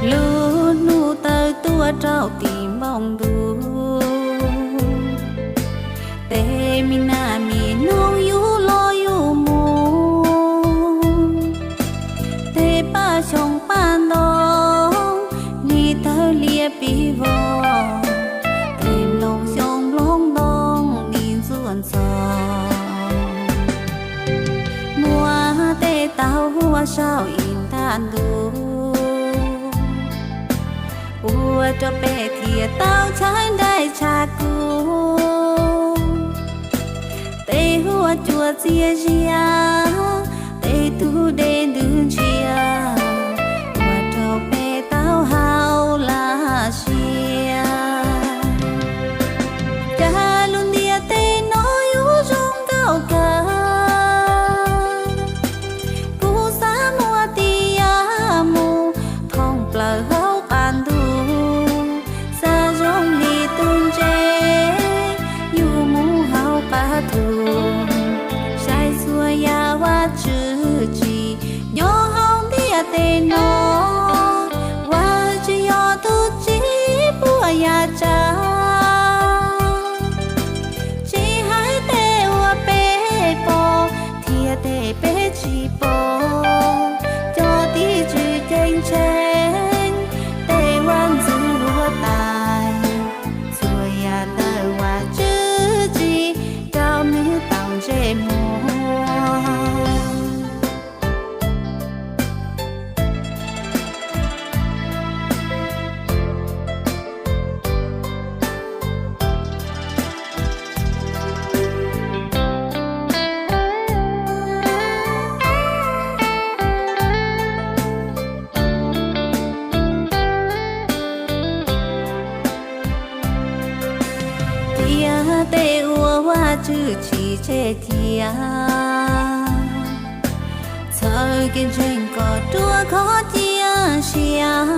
Lub hnub tawm tuaj rau tim npoo ntuj, tej me nas me noog yug los yug mus, tej paj xyoob paj ntoo nim tawg liab pib vog, tej nplooj xyoob nplooj ntoo nim ntxuaj ntxog. Muaj tej tauv huab saum ib nta ntuj, ua rau peb thiaj tau tshaib nraim tshav kub. Tej huab cua txias zias, tej tug dej ntws ntsiag, ua rau peb tau hauv laj siab. Cas lub ntiaj teb no yuav zoo nkauj kawg, kuv xav muaj tias mus thooj plaws hauv qab ntuj, xav zoo li tus ntses yug mus hauv qab thu, saib txhua yam Vajtswv tsim nyob hauv ntiaj teb no. Vajtswv yog tus tsim puas yam tsav, tsis hais tej uas peb pom thiab tej peb tsis pom, cov tiv tswv ceeb tsheej, tej vaj ntxwv luav tais, txhua yam ntawm Vajtswv tsim rau nws tau ntsej muag. Cia tej uas Vajtswv tsim tseg cia, txhawb kev ntseeg kom ruaj khov cia siab,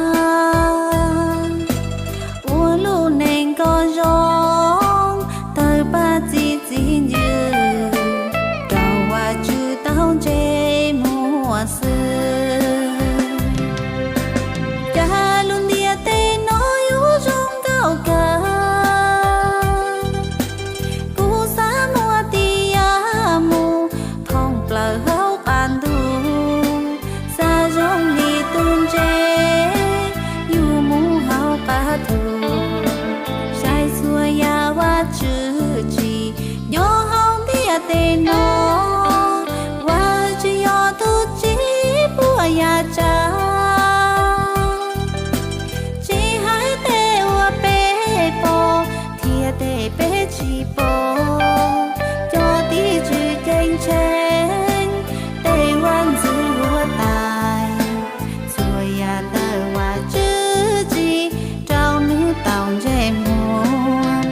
ua lub neej kom zoo, tawg paj txi txi ncw, rau Vajtswv tau ntsej muag xwb. Cas lub ntiaj teb no yuav zoo nkauj kawg, kuv xav muaj tias mus thooj plaws hauv qab ntuj, xav zoo li tus ntses yug mus hauv qab thu, saib txhua yam Vajtswv tsim nyob hauv ntiaj teb no. Vajtswv yog tus tsim puas yam tsav, tsis hais tej uas peb pom thiab tej peb tsis pom, cov tiv tswv ceeb tsheej, tej vaj ntxwv luav tais, txhua yam ntawm Vajtswv tsim rau nws tau ntsej muag.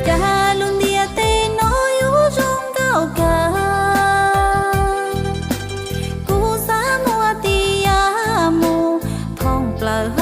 Cas lub ntiaj teb no yuav zoo nkauj kawg, kuv xav muaj tias mus thooj plaws